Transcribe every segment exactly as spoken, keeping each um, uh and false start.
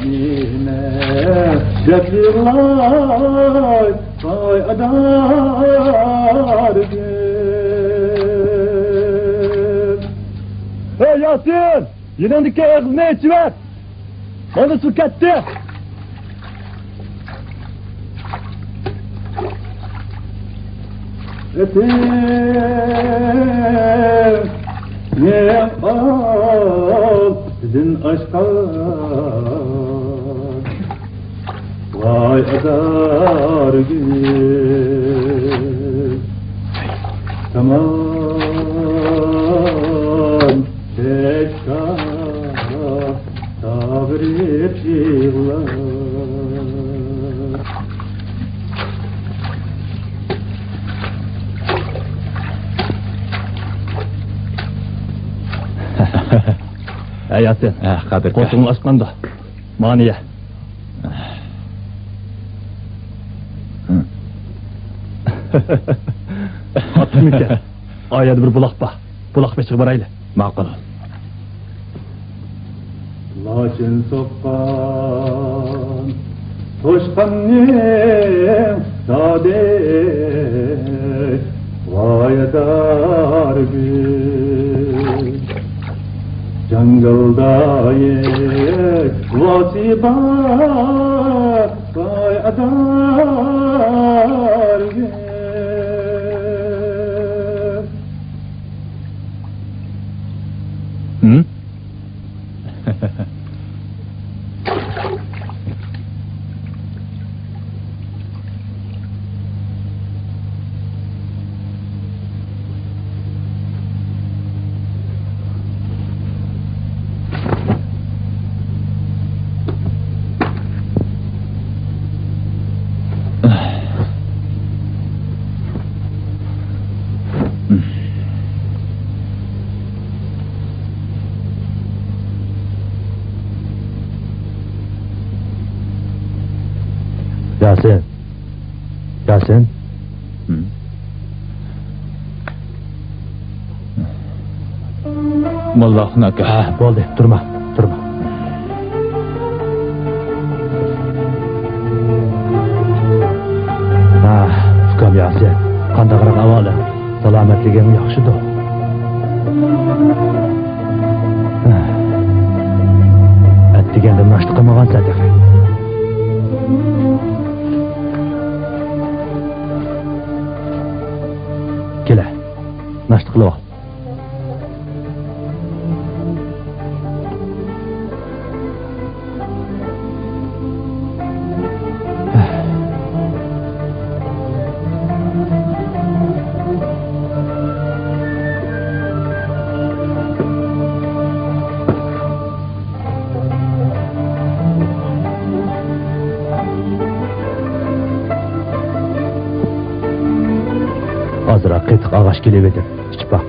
نېمە دەپ يىغلاي، ۋاي ئادارگۈل. ھەي ياسىن! يېنىڭدىكى ئېغىزنى ئېچىۋەت! مانا سۇ كەتتى! ئېتىڭنىڭ ئالدىدىن ئاشقان ۋاي ئادارگۈل، تامام تەشكا تاغرىپ يىغلار. ھەي ياسىن، ھە، قادىر ئاكا. قوتۇڭ ئاچقاندا. مانىيە. ئاتتىمىكەن؟ ئا يەردە بىر بۇلاق بار. بۇلاق بېشىغا بارايلى. ماقۇل. لاچىن سوققان توشقاننىڭ دادى، ۋاي ئادارگۈل. جاڭگىلدايىش ۋاسى بار، ۋاي ئادارگۈل. ھىم؟ ياسىن. ياسىن. ھىم. موللا ئاخۇن ئاكا. ھە، بولدى، تۇرما، تۇرما. ھە، ئۇكام ياسىن، قانداقراق ئەھۋالىڭ؟ سالامەتلىكىڭ ياخشىدۇ؟ ھە. ئەتىگەندىن ناشتا قىلمىغانسەن تېخى. كېلە، ناشتا قىلىۋال. ئازراق قېتىق ئاغاچ كېلىۋېتىپ، ئىچىپ باق.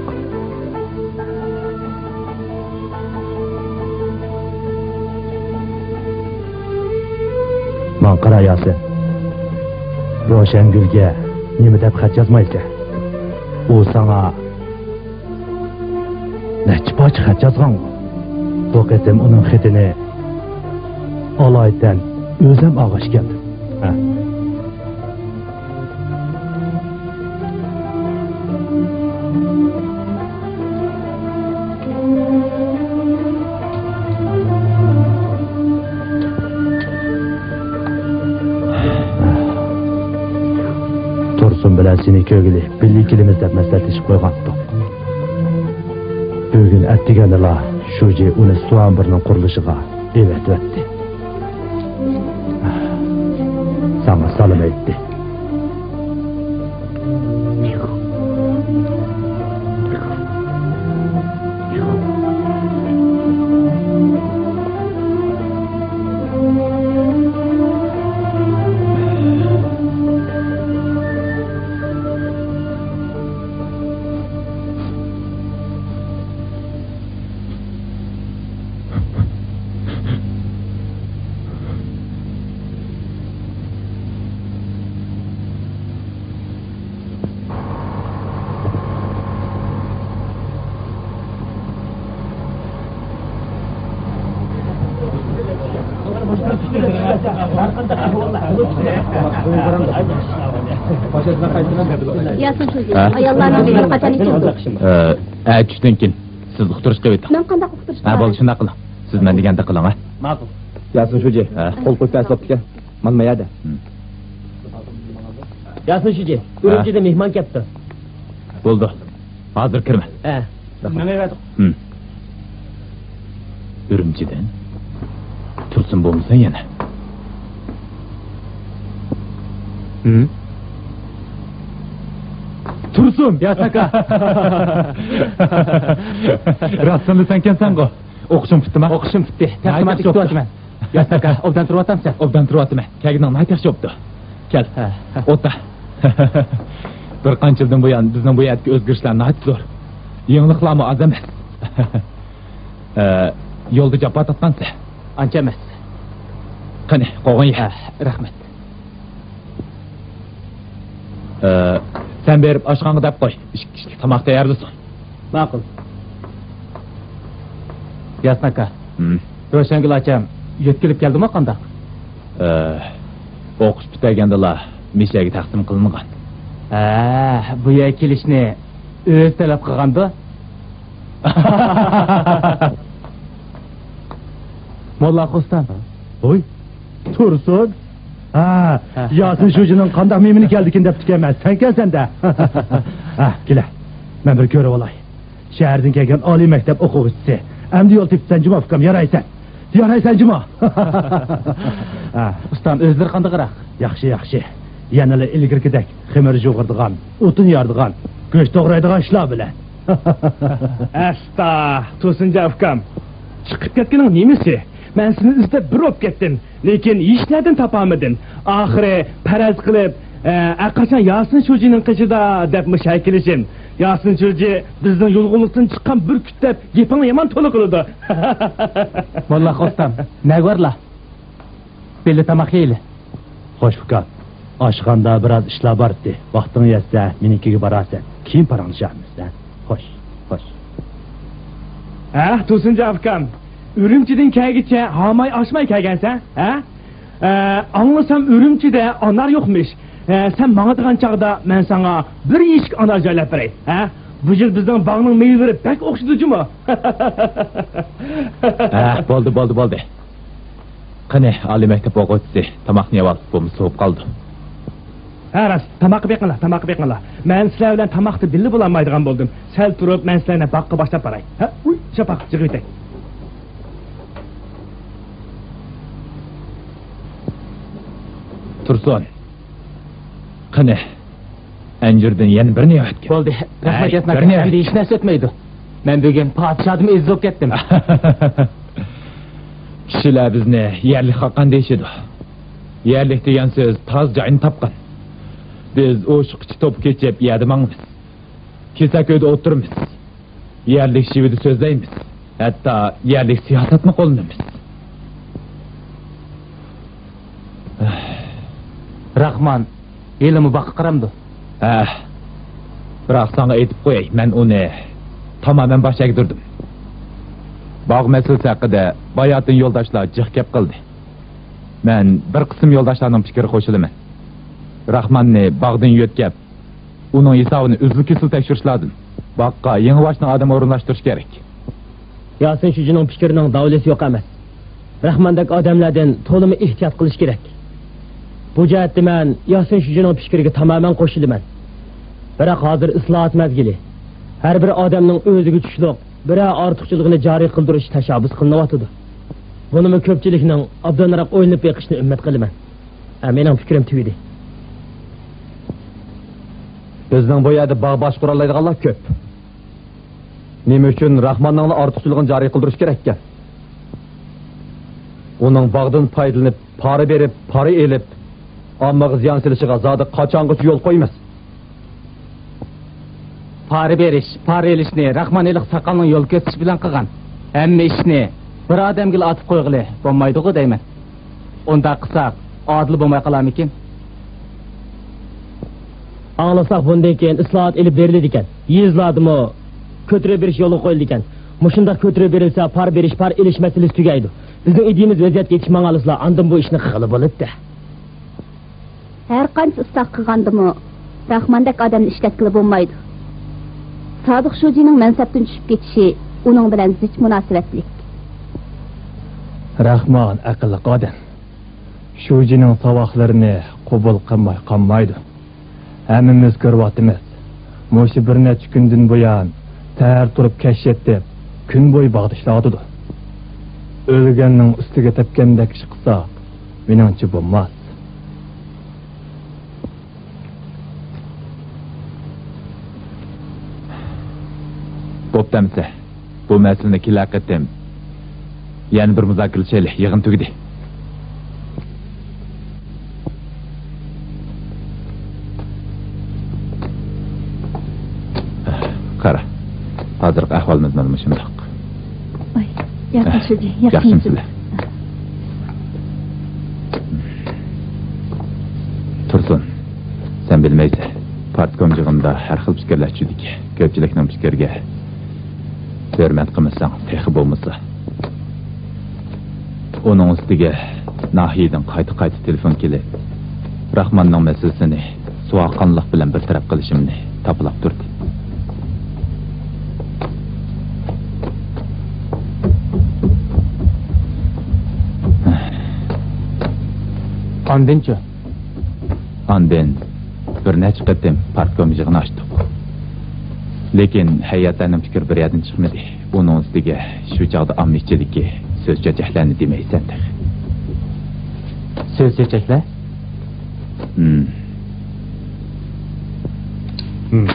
ماڭا قارا، ياسىن. روشەنگۈلگە نېمە دەپ خەت يازمايسەن؟ ئۇ ساڭا نەچچە پارچە خەت يازغانغۇ؟ بۇ قېتىم ئۇنىڭ خېتىنى ئالايىتەن ئۆزۈم ئالغاچ كەلدىم. ھە. تۇرسۇن بىلەن سېنى كۆرگىلى بىللە كېلىمىز دەپ مەسلىھەتلىشىپ قويغانتۇق. بۈگۈن ئەتىگەندىلا شۇجى ئۇنى سۇ ئامبىرىنىڭ قۇرۇلۇشىغا ئەۋەتىۋەتتى. ساڭا سالام ئېيتتى. ياسىن شۇجى، ھە؟ ئاياللارنىڭ بىر قاچان ئىچىدۇ؟ ئە، چۈشتىن كېيىن سىز ئۇقتۇرۇشقا ئۆتۈڭ. مەن قانداق ئۇقتۇرۇشقا ھە، بولدى، شۇنداق قىلىڭ. سىز مەن دېگەندەك قىلىڭ، ھە؟ ماقۇل. ياسىن شۇجى، ھە. قول قويۇپ بەرسە بوپتىكەن. مانا ما يەردە. ھىم. ياسىن شۇجى، ھە. ئۈرۈمچىدىن مېھمان كەپتۇ. بولدى. ھازىر كىرمە. ھە. مېڭىۋەردۇق. ھىم. ئۈرۈمچىدىن؟ تۇرسۇن بولمىسا يەنە. ھىم؟ تۇرسۇن! ياسىن ئاكا! راستتىنلا سەنكەنسەنغۇ؟ ئوقۇشۇڭ پۈتتىمۇ؟ ئوقۇشۇم پۈتتى. تەقدىماتنى كۈتۈۋاتىمەن. ياسىن ئاكا، ئوبدان تۇرۇۋاتامسەن؟ ئوبدان تۇرۇۋاتىمەن. كەلگىنىڭ ناھايىتى ياخشى بوپتۇ. كەل. ھە، ھە. ئولتۇر. بىر قانچە يىلدىن بۇيان بىزنىڭ بۇ يەردىكى ئۆزگىرىشلەر ناھايىتى زور. يېڭىلىقلارمۇ ئاز ئەمەس. ئە، يولدا جاپا تارتقانسەن؟ ئانچە ئەمەس. قېنى، قوغۇن يە. ھە، رەھمەت. ئە، سەن بېرىپ ئاشخانىغا دەپ قوي، ئىككى كىشىلىك تاماق تەييارلىسۇن. ماقۇل. ياسىن ئاكا، ھىم. روشەنگۈل ئاچام يۆتكىلىپ كەلدىمۇ قانداق؟ ئە، ئوقۇش پۈتتۈرگەندىلا مىشەگە تەقسىم قىلىنغان. ھە، بۇ يەرگە كېلىشنى ئۆزى تەلەپ قىلغاندۇ. موللا خوستام. ھوي، تۇرسۇن. ھە، ھە. ياسىن شۇجىنىڭ قانداق مېھمىنى كەلدىكىن دەپتىكەنمەن، سەنكەنسەن-دە. ھە، كېلە، مەن بىر كۆرۈۋالاي. شەھەردىن كەلگەن ئالىي مەكتەپ ئوقۇغۇچىسى. ئەمدى يول تېپىپسەن جۇمۇ ئۇكام، يارايسەن. يارايسەن جۇمۇ. ھە. ئۇستام، ئۆزلىرى قانداقراق؟ ياخشى، ياخشى. يەنىلا ئىلگىرىكىدەك خېمىر يۇغۇرىدىغان، ئوتۇن يارىدىغان، گۆش توغرايدىغان ئىشلار بىلەن. ئەستا، تۇرسۇنجان ئۇكام. چىقىپ كەتكىنىڭ نېمىسى؟ مەن سېنى ئىزدەپ بىر بوپ كەتتىم. لېكىن ھېچنەدىن تاپالمىدىم. ئاخىرى پەرەز قىلىپ، ئە، ھەرقاچان ياسىن شۇجىنىڭ قېشىدا دەپ مۇشۇ يەرگە كېلىشىم. ياسىن شۇجى بىزنىڭ يۇلغۇنلۇقتىن چىققان بۈركۈت دەپ گېپىڭنى يامان تولا قىلىدۇ. موللا خوستام، نەگە بارلا؟ بىللە تاماق يەيلى. خوش ئۇكام، ئاشخانىدا بىراز ئىشلار بار ئىدى. ۋاقتىڭ يەتسە مېنىڭكىگە بارارسەن. كېيىن پاراڭلىشارمىز، ھە؟ خوش، خوش. ھە، تۇرسۇنجان ئۇكام، ئۈرۈمچىدىن كەلگىچە ھاماي ئاچماي كەلگەنسەن، ھە؟ ئە، ئاڭلىسام ئۈرۈمچىدە ئانار يوقمىش. ئە، سەن ماڭىدىغان چاغدا مەن ساڭا بىر يېشىك ئانار جايلاپ بېرەي، ھە؟ بۇ يىل بىزنىڭ باغنىڭ مېۋىلىرى بەك ئوخشىدى جۇمۇ. ھە، بولدى، بولدى، بولدى. قېنى، ئالىي مەكتەپ ئوقۇغۇچىسى، تاماقنى يەۋال، بولمىسا سوۋۇپ قالىدۇ. ھە، راست، تاماققا بېقىڭلار، تاماققا بېقىڭلار. مەن سىلەر بىلەن تاماقتا بىللە بولالمايدىغان بولدۇم. سەل تۇرۇپ، مەن سىلەرنى باغقا باشلاپ باراي. ھە، ئۇي، شاپاق، يىغىۋېتەي. تۇرسۇن. قېنى، ئەنجۈردىن يەنە بىرنى يەۋەتكىن. بولدى، رەھمەت، ھەي، ياسىن ئاكا، بىرنى يەۋەت. ئەمدى ھېچ نەرسە ئۆتمەيدۇ. مەن بۈگۈن پادىشاھدىنمۇ ئېزىز بولۇپ كەتتىم. كىشىلەر بىزنى يەرلىك خاقان دېيىشىدۇ. يەرلىك دېگەن سۆز تازا جايىنى تاپقان. بىز ئوشۇققىچە توپا كېچىپ يەردە ماڭىمىز. كېسەك ئۆيدە ئولتۇرىمىز. يەرلىك شېۋىدە سۆزلەيمىز. ھەتتا يەرلىك سىياسەتنى قوللىنىمىز. راخمان ھېلىمۇ باغقا قارامدۇ؟ ھە. بىراق ساڭا ئېيتىپ قوياي، مەن ئۇنى تامامەن باش ئەگدۈردۈم. باغ مەسىلىسى ھەققىدە باياتىن يولداشلار جىق گەپ قىلدى. مەن بىر قىسىم يولداشلارنىڭ پىكرىگە قوشۇلىمەن. راخماننى باغدىن يۆتكەپ، ئۇنىڭ ھېسابىنى ئۈزۈل-كېسىل تەكشۈرۈش لازىم. باغقا يېڭىباشتىن ئادەم ئورۇنلاشتۇرۇش كېرەك. ياسىن شۇجىنىڭ پىكرىنىڭ داۋلىسى يوق ئەمەس. راخماندەك ئادەملەردىن تولىمۇ ئېھتىيات قىلىش كېرەك. بۇ جەھەتتە مەن ياسىن شۇجىنىڭ پىكرىگە تامامەن قوشۇلىمەن. بىراق ھازىر ئىسلاھات مەزگىلى. ھەر بىر ئادەمنىڭ ئۆزىگە چۈشلۈك بىرەر ئارتۇقچىلىقىنى جارى قىلدۇرۇش تەشەببۇس قىلىنىۋاتىدۇ. بۇنىمۇ كۆپچىلىكنىڭ ئوبدانراق ئويلىنىپ بېقىشىنى ئۈمىد قىلىمەن. ھە، مېنىڭ پىكرىم تۈگىدى. بىزنىڭ بۇ يەردە باغ باشقۇرالايدىغانلار كۆپ. نېمە ئۈچۈن راخماننىڭلا ئارتۇقچىلىقىنى جارى قىلدۇرۇش كېرەككەن؟ ئۇنىڭ باغدىن پايدىلىنىپ، پارا بېرىپ، پارا ئېلىپ، ئاممىغا زىيان سېلىشىغا زادى قاچانغىچە يول قويىمىز؟ پارا بېرىش، پارا ئېلىشنى راخمان ھېلىقى ساقالنىڭ يول كۆرسىتىشى بىلەن قىلغان. ھەممە ئىشنى بىر ئادەمگىلا ئاتىپ قويغىلى بولمايدىغۇ دەيمەن. ئۇنداق قىلساق، ئادىل بولماي قالارمىكىن؟ ئاڭلىساق، بۇندىن كېيىن ئىسلاھات ئېلىپ بېرىلىدىكەن. يېزىلاردىمۇ كۆتۈرۈپ بېرىش يولغا قويۇلىدىكەن. مۇشۇنداق كۆتۈرۈپ بېرىلسە، پارا بېرىش، پارا ئېلىش مەسىلىسى تۈگەيدۇ. بىزنىڭ ئىدىيىمىز ۋەزىيەتكە يېتىشمىگەنلىسىلا، ئاندىن بۇ ئىشنى قىلغىلى بولاتتى. ھەر قانچە ئۇستاق قىلغاندىمۇ، راخماندەك ئادەمنى ئىشلەتكىلى بولمايدۇ. سادىق شۇجىنىڭ مەنسەپتىن چۈشۈپ كېتىشى ئۇنىڭ بىلەن زىچ مۇناسىۋەتلىك. راخمان ئەقىللىق ئادەم. شۇجىنىڭ ساۋاقلىرىنى قوبۇل قىلماي قالمايدۇ. ھەممىمىز كۆرۈۋاتىمىز. مۇشۇ بىر نەچچە كۈندىن بۇيان سەھەر تۇرۇپ كەچ يېتىپ، كۈن بويى باغدا ئىشلەۋاتىدۇ. ئۆلگەننىڭ ئۈستىگە تەپكەندەك ئىش قىلساق، مېنىڭچە بولماس. بوپتۇ ئەمىسە، بۇ مەسىلىنى كېلەر قېتىم يەنە بىر مۇزاكىرىلىشەيلى، يىغىن تۈگىدى. قارا، ھازىرقى ئەھۋالىمىز مانا مۇشۇنداق. ئاي، ياخشى، ياخشىمۇسىلەر؟ تۇرسۇن، سەن بىلمەيسەن، پارتكوم يىغىنىدا ھەر خىل پىكىرلەر چۈشىدىكەن. كۆپچىلىكنىڭ پىكرىگە ھۆرمەت قىلمىساڭ تېخى بولمىسا. ئۇنىڭ ئۈستىگە ناھىيەدىن قايتا-قايتا تېلېفون كېلىپ، راخماننىڭ مەسىلىسىنى سوغۇققانلىق بىلەن بىر تەرەپ قىلىشىمنى تاپىلاپ تۇردى. ئاندىنچۇ؟ ئاندىن بىر نەچچە قېتىم پارتكوم يىغىنى ئاچتۇق. لېكىن ھەيئەتلەرنىڭ پىكرى بىر يەردىن چىقمىدى. ئۇنىڭ ئۈستىگە شۇ چاغدا ئامما ئىچىدىكى سۆز چۆچەكلەرنى دېمەيسەن تېخى. سۆز چۆچەكلەر؟ ھىم. ھىم.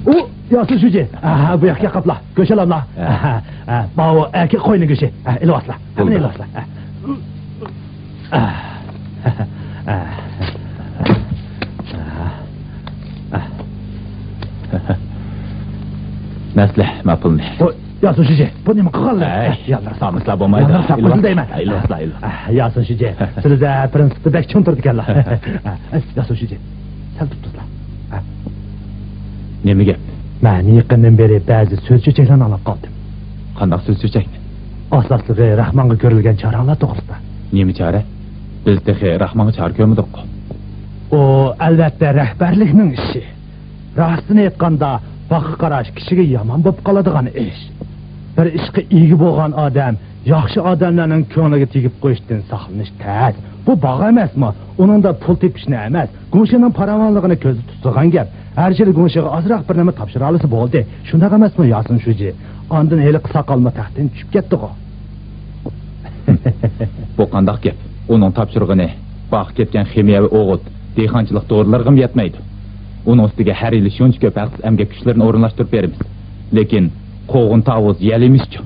ئۇ، ياسىن شۇجى. ئاھا، بۇ ياققا قاپلا. گۆش ئالاملا. ھە. ئاھا، ھە، ماۋۇ ئەركەك قوينىڭ گۆشى. ھە، ئېلىۋالسىلا. ھەممىنى بولدى. ئېلىۋالسىلا. ھە. مەسلىھەت ماقۇلمۇ؟ بۇ ياسىن شۇجى، بۇ نېمە قىلغانلىرى؟ ھەي، يالۋۇرسام، نامۇسلار بولمايدۇ. يالۋۇرسام، ئىللا. ئىللا دەيمەن. ئىللا، ئىللا. ياسىن شۇجى، سىلىدە پىرىنسىپتا بەك چوڭ تۇرىدىكەنلا. ياسىن شۇجى، سەل تۇرۇپ تۇرسىلا. نېمە گەپ؟ مەن يېقىندىن بېرى بەزى سۆز چۆچەكلەرنى ئاڭلاپ قالدىم. قانداق سۆز چۆچەكنى؟ ئاساسلىقى راخمانغا كۆرۈلگەن چارەڭلار توغرىسىدا. نېمە چارە؟ بىز تېخى راخمانغا چارە كۆرمىدۇققۇ. ئۇ، ئەلۋەتتە، رەھبەرلىكنىڭ ئىشى. راستىنى ئېيتقاندا، باغقا قاراش كىشىگە يامان بولۇپ قالىدىغان ئىش. بىر ئىشقا ئىگە بولغان ئادەم ياخشى ئادەملەرنىڭ كۆڭلىگە تېگىپ قويۇشتىن ساقلىنىش تەس. بۇ باغ ئەمەسمۇ؟ ئۇنىڭدا پۇل تېپىشنى ئەمەس، گۇڭشېنىڭ پاراۋانلىقىنى كۆزدە تۇتىدىغان گەپ. ھەر يىلى گۇڭشېغا ئازراق بىر نېمە تاپشۇرالىسا بولدى. شۇنداق ئەمەسمۇ، ياسىن شۇجى؟ ئاندىن ھېلىقى ساقالمۇ تەختتىن چۈشۈپ كەتتىغۇ. بۇ قانداق گەپ؟ ئۇنىڭ تاپشۇرغىنى باغقا كەتكەن خىمىيەۋى ئوغۇت، دېھقانچىلىق دورىلىرىغىمۇ يەتمەيدۇ. ئۇنىڭ ئۈستىگە ھەر يىلى شۇنچە كۆپ ھەقسىز ئەمگەك كۈچلىرىنى ئورۇنلاشتۇرۇپ بېرىمىز. لېكىن قوغۇن، تاۋۇز، يەل يېمىشچۇ؟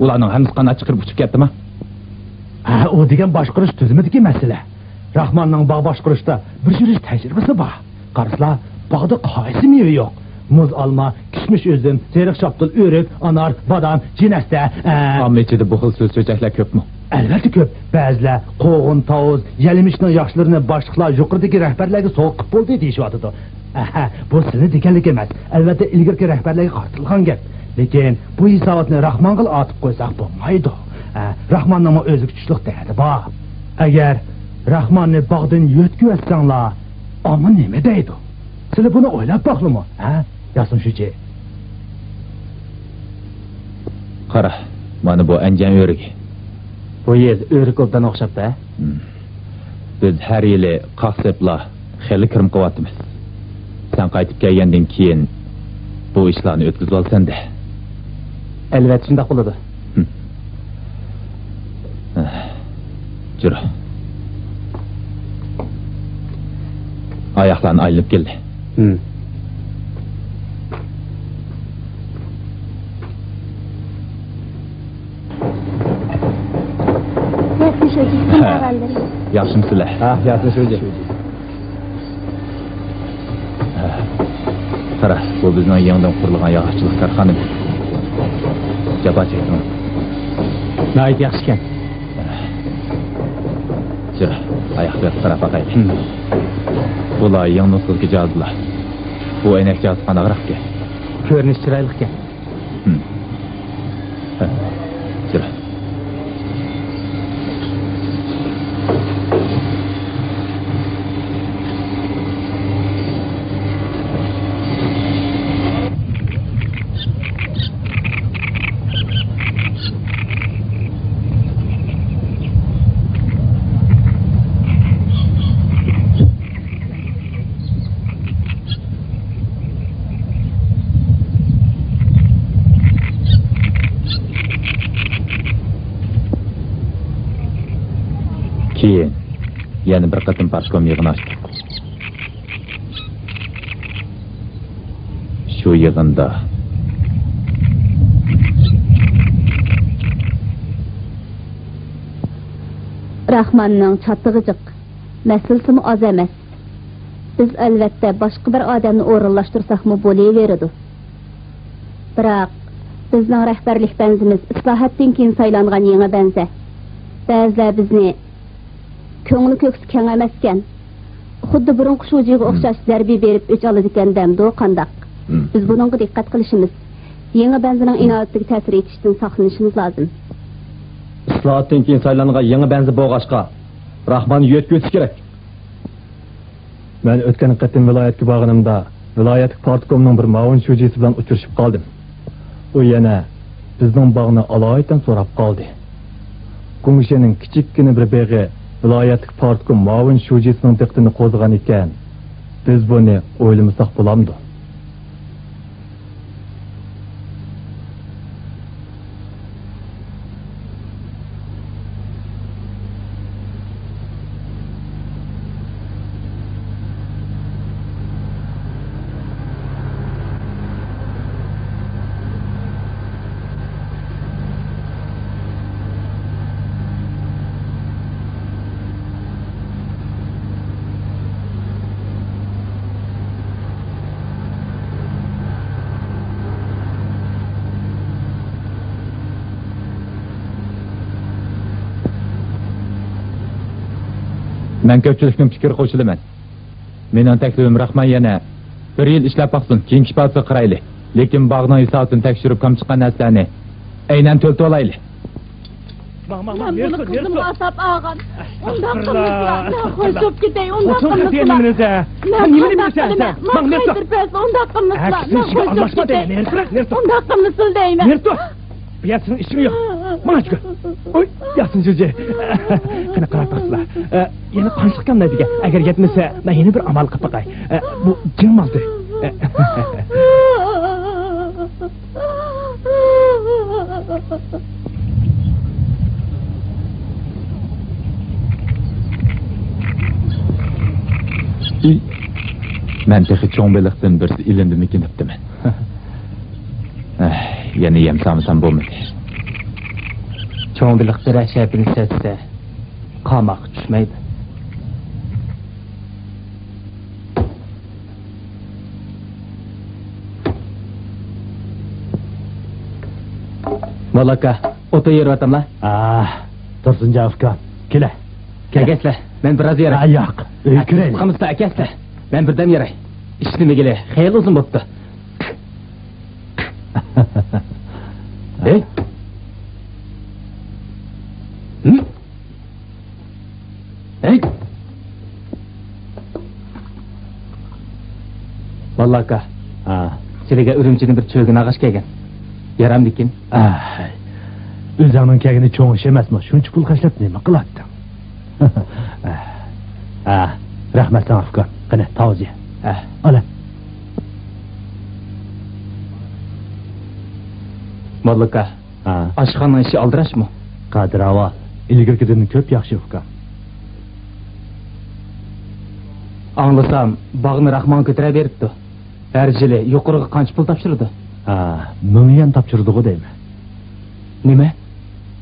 ئۇلارنىڭ ھەممىسى قانات چىقىرىپ ئۇچۇپ كەتتىما؟ ھە، ئۇ دېگەن باشقۇرۇش تۈزۈمىدىكى مەسىلە. راخماننىڭ باغ باشقۇرۇشتا بىر يۈرۈش تەجرىبىسى بار. قارىسىلا، باغدا قايسى مېۋە يوق؟ مۇز ئالما، كىشمىش ئۈزۈم، سېرىق شاپتۇل، ئۆرۈك، ئانار، بادام، جىنەستە، ئە، ئامما ئىچىدە بۇ خىل سۆز چۆچەكلەر كۆپمۇ؟ ئەلۋەتتە كۆپ. بەزىلەر قوغۇن، تاۋۇز، يەل يېمىشنىڭ ياخشىلىرىنى باشلىقلار يۇقىرىدىكى رەھبەرلەرگە سوۋغا قىلىپ بولدى دېيىشىۋاتىدۇ. ئەھە، بۇ سىلى دېگەنلىك ئەمەس. ئەلۋەتتە، ئىلگىرىكى رەھبەرلەرگە قارىتىلغان گەپ. لېكىن بۇ ھېساباتنى راخمانغىلا ئارتىپ قويساق بولمايدۇ. ئە، راخماننىڭمۇ ئۆزىگە چۈشلۈق دەردى بار. ئەگەر راخماننى باغدىن يۆتكىۋەتسەڭلار، ئامما نېمە دەيدۇ؟ سىلى بۇنى ئويلاپ باقلىمۇ، ھە، ياسىن شۇجى؟ قارا، مانا بۇ ئەنجان ئۆرۈكى. بۇ يىل ئۆرۈك ئوبدان ئوخشاپتۇ، ھە؟ ھىم. بىز ھەر يىلى قاق سېپىلا خېلى كىرىم قىلىۋاتىمىز. سەن قايتىپ كەلگەندىن كېيىن بۇ ئىشلارنى ئۆتكۈزۈۋالسەن-دە. ئەلۋەتتە شۇنداق بولىدۇ. ھىم. جۈر. ئاياقلارنى ئايلىنىپ كەل. ھىم. ياسىن شۇجى، ھە. ياخشىمۇسىلەر؟ ھە، ياسىن شۇجى. قارا، بۇ بىزنىڭ يېڭىدىن قۇرۇلغان ياغاچچىلىق كارخانىمىز. جاپا چەكتىڭىز. ناھايىتى ياخشىكەن. جۈر، ئاياق بېقىپ قاراپ باقايلى. ھىم. بۇلار يېڭى نۇسخىدىكى جاھازلار. بۇ ئەينەك جاھازى قانداقراقكەن؟ كۆرۈنۈشى چىرايلىقكەن. ھىم. يۈرە. كېيىن يەنە بىر قېتىم پارتكوم يىغىنى ئاچتۇق. شۇ يىغىندا راخماننىڭ چاتىقى جىق، مەسىلىسىمۇ ئاز ئەمەس. بىز ئەلۋەتتە باشقا بىر ئادەمنى ئورۇنلاشتۇرساقمۇ بولۇۋېرىدۇ. بىراق، بىزنىڭ رەھبەرلىك بەنزىمىز ئىسلاھاتتىن كېيىن سايلانغان يېڭى بەنزە. بەزىلەر بىزنى كۆڭلى كۆكسى كەڭ ئەمەسكەن، خۇددى بۇرۇنقى شۇجىغا ئوخشاش زەربە بېرىپ ئۆچ ئالىدىكەن دەمدۇ قانداق؟ بىز بۇنىڭغا دىققەت قىلىشىمىز، يېڭى بەنزىنىڭ ئىناۋىتىگە تەسىر يېتىشتىن ساقلىنىشىمىز لازىم. ئىسلاھاتتىن كېيىن سايلانغان يېڭى بەنزى بولغاچقا، راخماننى يۆتكىۋېتىش كېرەك. مەن ئۆتكەن قېتىم ۋىلايەتكە بارغىنىمدا، ۋىلايەتلىك پارتكومنىڭ بىر مۇئاۋىن شۇجىسى بىلەن ئۇچرىشىپ قالدىم. ئۇ يەنە بىزنىڭ باغنى ئالايىتەن سوراپ قالدى. گۇڭشېنىڭ كىچىككىنە بىر بېغى ۋىلايەتلىك پارتكوم مۇئاۋىن شۇجىسىنىڭ دىققىتىنى قوزغىغان ئىكەن، بىز بۇنى ئويلىمىساق بولامدۇ؟ مەن كۆپچىلىكنىڭ پىكرىگە قوشۇلىمەن. مېنىڭ تەكلىپىم، راخمان يەنە بىر يىل ئىشلەپ باقسۇن، كېيىنكى ئىپادىسىگە قارايلى. لېكىن باغنىڭ ھېسابىتىنى تەكشۈرۈپ، كام چىققان نەرسىلەرنى ئەينەن تۆلىتىۋالايلى. ماڭ، ماڭ، ماڭ، مەن بۇنى قىزىمغا ئاتاپ ئالغان. ئۇنداق قىلمىسىلا، مەن خوش بولۇپ كېتەي، ئۇنداق قىلمىسىلا. مەن قانداق قىلىمەن؟ ماڭا قايتۇرۇپ بەرسە، ئۇنداق قىلمىسىلا، مەن خوش بولۇپ كېتەي. ئۇنداق قىلمىسىلا دەيمەن. بۇ يەردە سېنىڭ ئىشىڭ يوق. ماڭا چىقىپ. ئوي، ياسىن جۈجى. قېنى، قاراپ باقسىلا. ئە، يەنە قانچىلىك كەلمەيدىكەن. ئەگەر يەتمىسە، مەن يەنە بىر ئامال قىلىپ باقاي. ئە، بۇ جىڭ مالدى. ئە. مەن تېخى چوڭ بېلىقتىن بىرسى ئېلىندىمىكىن دەپتىمەن. ئەھ، يەنە يەم سالمىسام بولمىدى. چوڭ بېلىق بىرەر شەپىنى سەتسە، قاماققا چۈشمەيدۇ. موللا ئاكا، ئوتۇن يېرىۋاتاملا؟ ئاھ، تۇرسۇنجان ئۇكام، كېلە. كېلە. ئەكەسلە، مەن بىراز يېرەي. ئا، ياق، ئۆيگە كىرەيلى. قالمىسا ئەكەسلە، مەن بىردەم يېرەي. ئىشلىمىگىلى خېلى ئۇزۇن بوپتۇ. ھەي. ھىم؟ ھەي. موللا ئاكا. ھا. سىلىگە ئۈرۈمچىدىن بىر چۆگۈن ئاغاچ كەلگەن. يارامدىكىن؟ ئاھ، ئۆزۈڭنىڭ كەلگىنى چوڭ ئىش ئەمەسمۇ؟ شۇنچە پۇل خەجلەپ نېمە قىلاتتىڭ؟ ھە، رەھمەت ساڭا، ئۇكام. قېنى، تاۋۇز يە. ھە. ئالا. موللا ئاكا، ھە. ئاشخانىنىڭ ئىشى ئالدىراشمۇ؟ قادىر ئاۋۇ، ئىلگىرىكىدىن كۆپ ياخشى، ئۇكام. ئاڭلىسام، باغنى راخمانغا كۆتۈرەبېرىپتۇ. ھەر يىلى يۇقىرىغا قانچە پۇل تاپشۇرىدۇ؟ ھا، مىڭ يۈەن تاپشۇرىدىغۇ دەيمەن. نېمە؟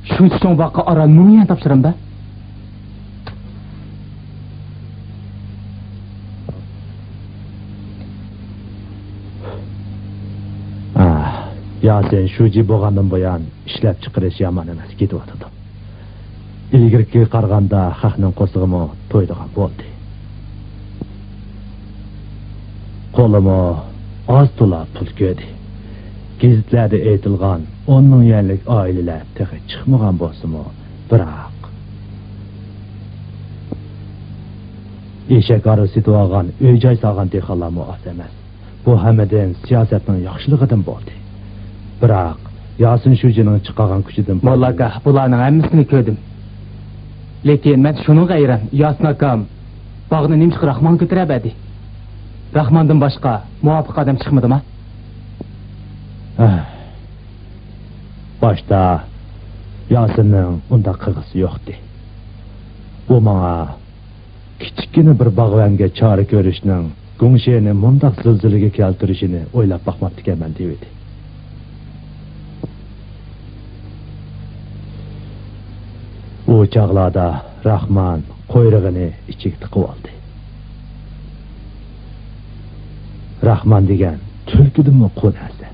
شۇنچە چوڭ باغقا ئاران مىڭ يۈەن تاپشۇرامدا؟ ئاھ، ياسىن شۇجى بولغاندىن بۇيان ئىشلەپچىقىرىش يامان ئەمەس، كېتىۋاتىدۇ. ئىلگىرىكىگە قارىغاندا خەقنىڭ قورسىقىمۇ تويىدىغان بولدى. قولىمۇ ئاز تولا پۇل كۆردى. گېزىتلەردە ئېيتىلغان ئون مىڭ يۈەنلىك ئائىلىلەر تېخى چىقمىغان بولسىمۇ، بىراق ئېشەك ھارۋا سېتىۋالغان، ئۆي-جاي سالغان دېھقانلارمۇ ئاز ئەمەس. بۇ ھەممىدىن سىياسەتنىڭ ياخشىلىقىدىن بولدى. بىراق ياسىن شۇجىنىڭ چىقارغان كۈچىدىن موللا ئاكا، بۇلارنىڭ ھەممىسىنى كۆردۈم. لېكىن مەن شۇنىڭغا ھەيران، ياسىن ئاكام باغنى نېمىشقا راخمانغا كۆتۈرەلمىدى؟ راخماندىن باشقا مۇۋاپىق ئادەم چىقمىدىما؟ ھە. باشتا ياسىننىڭ ئۇنداق قىلغۇسى يوقتى. ئۇ ماڭا كىچىككىنە بىر باغۋەنگە چارە كۆرۈشنىڭ گۇڭشېنى مۇنداق زىلزىلىگە كەلتۈرۈشىنى ئويلاپ باقماپتىكەنمەن دېۋىدى. ئۇ چاغلاردا راخمان قۇيرۇقىنى ئىچىگە تىقىۋالدى. راخمان دېگەن تۈلكىدىنمۇ قۇۋ نەرسە.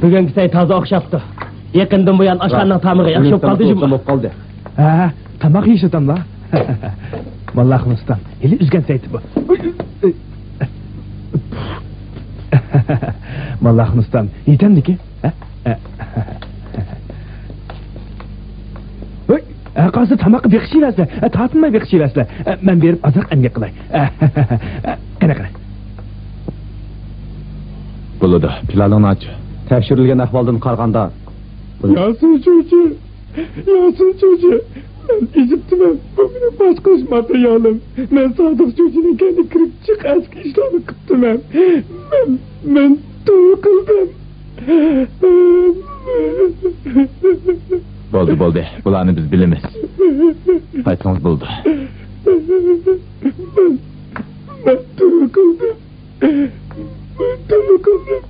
بۈگۈنكى سەي تازا ئوخشاپتۇ. يېقىندىن بۇيان ئاشخانىنىڭ تامىقى ياخشى بولۇپ قالدى جۇمۇ. بولۇپ قالدى. ھە، تاماق يېيىش ئاداملار. موللاخۇن ئۇستام، ھېلى ئۈزگەن سەيتى بۇ. موللاخۇن ئۇستام، يېتەمدىكى؟ ھە؟ ھوي، ھەرقايسى تاماققا بېقىشىۋەرسىلە، تارتىنماي بېقىشىۋەرسىلە. مەن بېرىپ ئازراق ئەمگەك قىلاي. قېنى، قېنى. بولىدۇ، پىلانىڭنى ئاچ. تەكشۈرۈلگەن ئەھۋالدىن قارىغاندا، ياسىن شۇجى، ياسىن شۇجى، مەن ئېزىپتىمەن. بۇ مېنىڭ باشقۇرۇش ماتېرىيالىم. مەن سادىق شۇجىنىڭ كەينىگە كىرىپ چىق ئەسكى ئىشلارنى قىپتىمەن. مەن، مەن توۋا قىلدىم. بولدى، بولدى. بۇلارنى بىز بىلىمىز. قايتسىڭىز بولدى. مەن، مەن توۋا قىلدىم. مەن توۋا قىلدىم.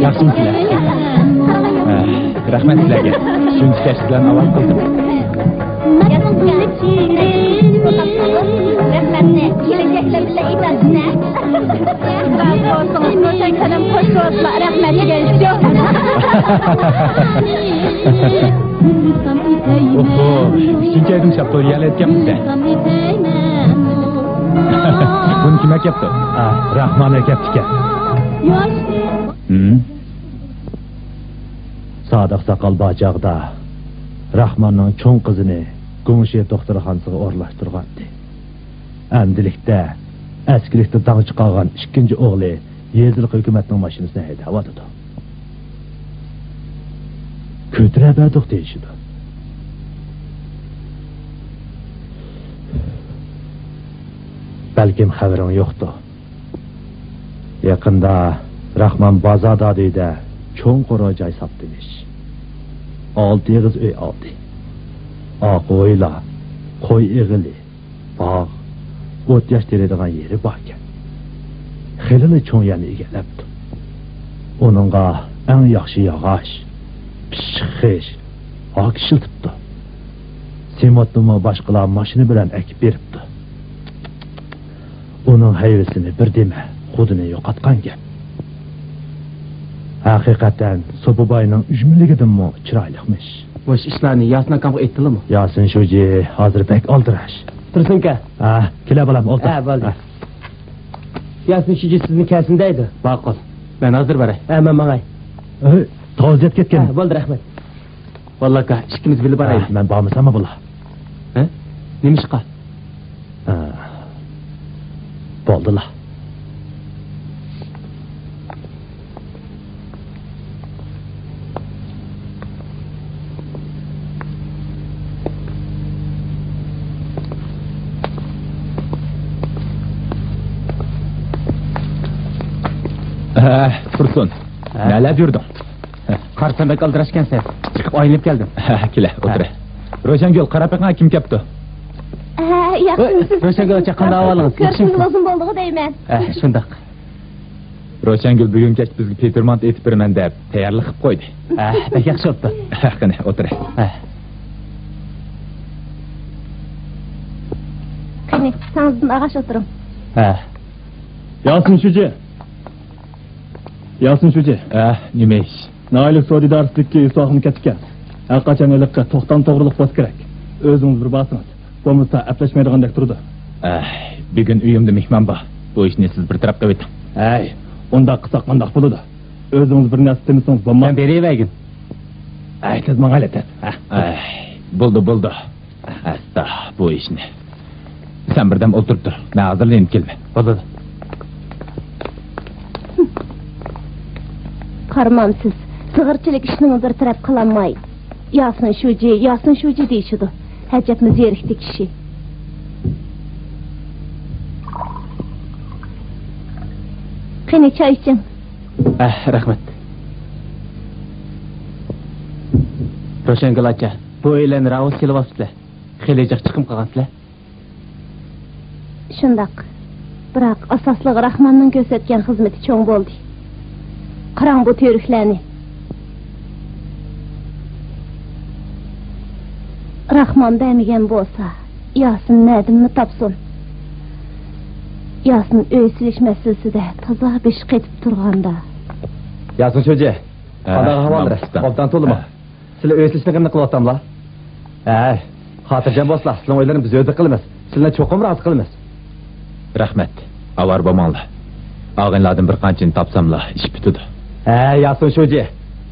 ياخشىمۇ سىلەر؟ ھە، رەھمەت سىلەرگە. شۇنچە كەچلىك بىلەن ئاۋات قىلدىم. رەھمەتنى كېلىنچەكلەر بىللە ئېيتارسىلەر. رازى بولسىڭىز، روشەن كەلەم قوشۇۋاتلا، رەھمەت دېگەن شۇ. ئوھو، ئۈچىنچى ئايدىن شاپتۇل يەلەتكەنمىز-دە. بۇنى كىم ئەكەپتۇ؟ ئا، راخمان ئەكەپتىكەن. ھىم؟ سادىق ساقال بار چاغدا راخماننىڭ چوڭ قىزىنى گۇڭشې دوختۇرخانىسىغا ئورۇنلاشتۇرغانىدى. ئەمدىلىكتە ئەسكىلىكتە داڭ چىقارغان ئىككىنچى ئوغلى يېزىلىق ھۆكۈمەتنىڭ ماشىنىسىنى ھەيدەۋاتىدۇ. كۆتۈرەبەردۇق دېيىشىدۇ. بەلكىم خەۋىرىڭ يوقتۇ. يېقىندا راخمان بازاردادىدە چوڭ قورۇ جاي ساپتىمىش. ئالتە ئېغىز ئۆي ئالدى. ئاقا ھويلا، قوي ئېغىلى، باغ، ئوت-ياش تېرىيدىغان يېرى باركەن. خېلىلا چوڭ يەرنى ئىگىلەپتۇ. ئۇنىڭغا ئەڭ ياخشى ياغاچ، پىششىق خىش، ھاك ئىشلىتىپتۇ. سېمونتنىمۇ باشقىلار ماشىنا بىلەن ئەكىپ بېرىپتۇ. ئۇنىڭ ھەيۋىسىنى بىر دېمە، خۇدىنى يوقاتقان گەپ. ھەقىقەتەن سوپى باينىڭ ئۈجمىلىكىدىنمۇ چىرايلىقمىش. مۇشۇ ئىشلارنى ياسىن ئاكامغا ئېيتتىلىمۇ؟ ياسىن شۇجى ھازىر بەك ئالدىراش. تۇرسۇنكا. ھە، كېلە بالام، ئولتۇر. ھە، بولدى. ھە. ياسىن شۇجى سىزنى كەلسۇن دەيدۇ. ماقۇل. مەن ھازىر باراي. ھە، مەن ماڭاي. ئەي، تازا كەتكەن. ھە، بولدى، رەھمەت. ۋاللا ئاكا، ئىككىمىز بىللە بارايلى. ھە، مەن بارمىساممۇ بولا. ھە؟ نېمىشقا؟ ھە. بولدىلا. ھە، تۇرسۇن. ھە؟ نەلەردە يۈردۈڭ؟ قارىسام بەك ئالدىراشكەنسەن. چىقىپ ئايلىنىپ كەلدىم. ھە، كېلە، ئولتۇرە. ھە. روشەنگۈل، قاراپ بېقىڭا، كىم كەپتۇ؟ ھە، ياخشىمۇسىز؟ روشەنگۈل ئاچا، قانداق ئەھۋالىڭىز؟ ياخشىمۇ؟ كۆرۈشكىلى ئۇزۇن بولدىغۇ دەيمەن. ھە، شۇنداق. روشەنگۈل بۈگۈن كەچ بىزگە پېتىرمانت ئېتىپ بېرىمەن دەپ تەييارلىق قىلىپ قويدى. ھە، بەك ياخشى بوپتۇ. ھە، قېنى، ئولتۇرە. ھە. قېنى، ساڭزىدىن ئاغاچ ئولتۇرۇڭ. ھە. ياسىن شۇجى. ياسىن شۇجى. ھە، نېمە ئىش؟ ناھىيەلىك سودا ئىدارىسىدىكى ئۇستاخۇن كەپتىكەن. ھەرقاچان ھېلىقى توختام توغرۇلۇق بولسا كېرەك. ئۆزىڭىز بىر بارسىڭىز. بولمىسا ئەپلەشمەيدىغاندەك تۇرىدۇ. ئەھ، بۈگۈن ئۆيۈمدە مېھمان بار. بۇ ئىشنى سىز بىر تەرەپ قىلىۋېتىڭ. ھەي، ئۇنداق قىلساق قانداق بولىدۇ؟ ئۆزىڭىز بىر نەرسە دېمىسىڭىز بولماس. سەن بېرىۋەرگىن. ھەي، سىز ماڭايلى تېز. ھە. ئەھ، بولدى، بولدى. ئەستا، بۇ ئىشنى. سەن بىردەم ئولتۇرۇپ تۇر. مەن ھازىرلا يېنىپ كېلىمەن. بولىدۇ. قارىمامسىز، زىغىرچىلىك ئىشنىمۇ بىر تەرەپ قىلالماي، ياسىن شۇجى، ياسىن شۇجى دېيىشىدۇ. ئەجەبمۇ زېرىكتى كىشى. قېنى، چاي ئىچىڭ. ئەھ، رەھمەت. روشەنگۈل ئاچا، بۇ ئۆيلەرنى راۋۇس سېلىۋاپسىلەر. خېلى جىق چىقىم قىلغانسىلەر. شۇنداق. بىراق ئاساسلىقى راخماننىڭ كۆرسەتكەن خىزمىتى چوڭ بولدى. قاراڭ بۇ تۈۋرۈكلەرنى. راخمان بەرمىگەن بولسا، ياسىن نەدىنمۇ تاپسۇن؟ ياسىن ئۆي سېلىش مەسىلىسىدە تازا بېشى قېتىپ تۇرغاندا. ياسىن شۇجى، ھە، قانداق ئەھۋاللىرى؟ ئوبدان تولىمۇ؟ ھە. سىلەر ئۆي سېلىشنى قېنى قىلىۋاتاملا؟ ھەي، خاتىرجەم بولسىلا، سىلىڭ ئۆيلىرىنى بىز ھۆددە قىلىمىز. سىلىنى چوقۇم رازى قىلىمىز. رەھمەت. ئاۋارە بولماڭلار. ئاغىنىلاردىن بىر قانچىنى تاپساملا، ئىش پۈتىدۇ. ھەي، ياسىن شۇجى.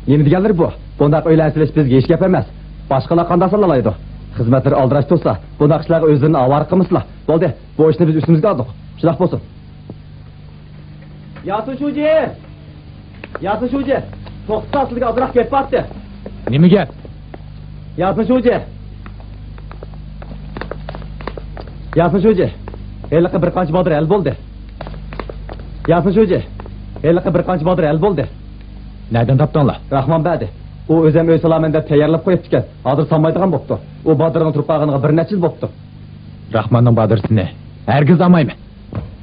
نېمە دېگەنلىرى بۇ؟ بۇنداق ئۆيلەرنى سېلىش بىزگە ھېچ گەپ ئەمەس. باشقىلار قانداق سالالايدۇ؟ خىزمەتلىرى ئالدىراش تۇرسا، بۇنداق ئىشلارغا ئۆزلىرىنى ئاۋارە قىلمىسىلا. بولدى، بۇ ئىشنى بىز ئۈستىمىزگە ئالدۇق. شۇنداق بولسۇن. ياسىن شۇجى! ياسىن شۇجى! توختىسا، سىلىگە ئازراق گەپ بارتى. نېمە گەپ؟ ياسىن شۇجى! ياسىن شۇجى! ھېلىقى بىر قانچە بادىرى ھەل بولدى. ياسىن شۇجى! ھېلىقى بىر قانچە بادىرى ھەل بولدى. نەدىن تاپتىڭلار؟ راخمان بەردى. ئۇ ئۆزەم ئۆي سالامەن دەپ تەييارلاپ قويۇپتىكەن. ھازىر سالمايدىغان بوپتۇ. ئۇ بادىرىنىڭ تۇرۇپ قالغىنىغا بىر نەچچە يىل بوپتۇ. راخماننىڭ بادىرىسىنى ھەرگىز ئالمايمەن.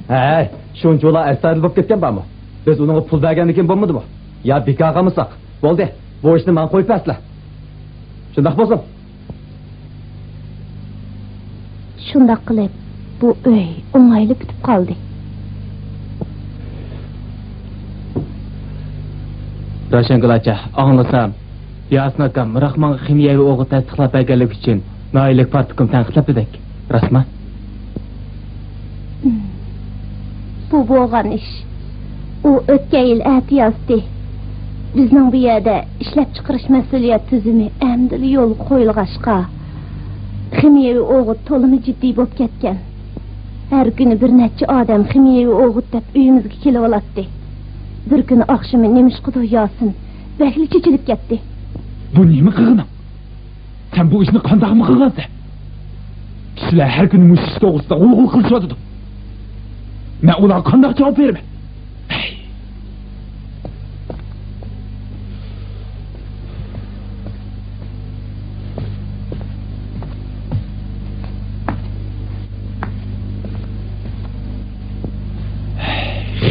ھەي، شۇنچىۋالا ئەستايىدىل بولۇپ كەتكەن بارمۇ؟ بىز ئۇنىڭغا پۇل بەرگەندىكىن بولمىدىمۇ؟ يا بىكارغا ئالمىساق؟ بولدى، بۇ ئىشنى ماڭا قويۇپ بەرسىلە. شۇنداق بولسۇن. شۇنداق قىلىپ، بۇ ئۆي ئوڭايلا پۈتۈپ قالدى. روشەنگۈل ئاچا، ئاڭلىسام، ياسىن ئاكام راخمانغا خىمىيەۋى ئوغۇت تەستىقلاپ بەرگەنلىكى ئۈچۈن ناھىيەلىك پارتكوم تەنقىدلەپتىدەك. راستمۇ؟ بۇ بولغان ئىش. ئۇ ئۆتكەن يىل ئەتىيازتى بىزنىڭ بۇ يەردە ئىشلەپچىقىرىش مەسئۇلىيەت تۈزۈمى ئەمدىلا يولغا قويۇلغاچقا، خىمىيەۋى ئوغۇت تولىمۇ جىددىي بولۇپ كەتكەن. ھەر كۈنى بىر نەچچە ئادەم خىمىيەۋى ئوغۇت دەپ ئۆيىمىزگە كېلىۋالاتتى. بىر كۈنى ئاخشىمى نېمىشقىدۇر ياسىن بەكلا چېچىلىپ كەتتى. بۇ نېمە قىلغىنىڭ؟ سەن بۇ ئىشنى قانداقمۇ قىلغانسەن؟ كىشىلەر ھەر كۈنى مۇشۇ ئىش توغرىسىدا غۇلغۇلا قىلىشىۋاتىدۇ. مەن ئۇلارغا قانداق جاۋاب بېرىمەن؟ ھەي.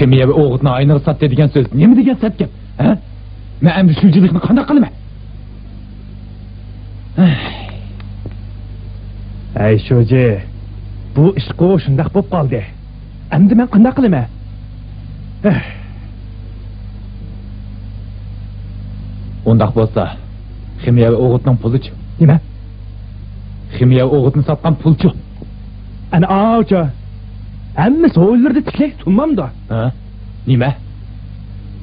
خىمىيەۋى ئوغۇتنى ئاينىغا ساتتى دېگەن سۆز نېمە دېگەن سەت گەپ؟ ھە؟ مەن ئەمدى شۇجىلىقنى قانداق قىلىمەن؟ ھەي شۇجى، بۇ ئىشقۇ شۇنداق بولۇپ قالدى. ئەمدى مەن قانداق قىلىمەن؟ ئۇنداق بولسا، خىمىيەۋى ئوغۇتنىڭ پۇلىچۇ؟ نېمە؟ خىمىيەۋى ئوغۇتنى ساتقان پۇلچۇ؟ ئەنە ئاۋۇچۇ. ھەممە سوۋغىلىرىدا تىكلەك تۇرمامدۇ؟ ھە؟ نېمە؟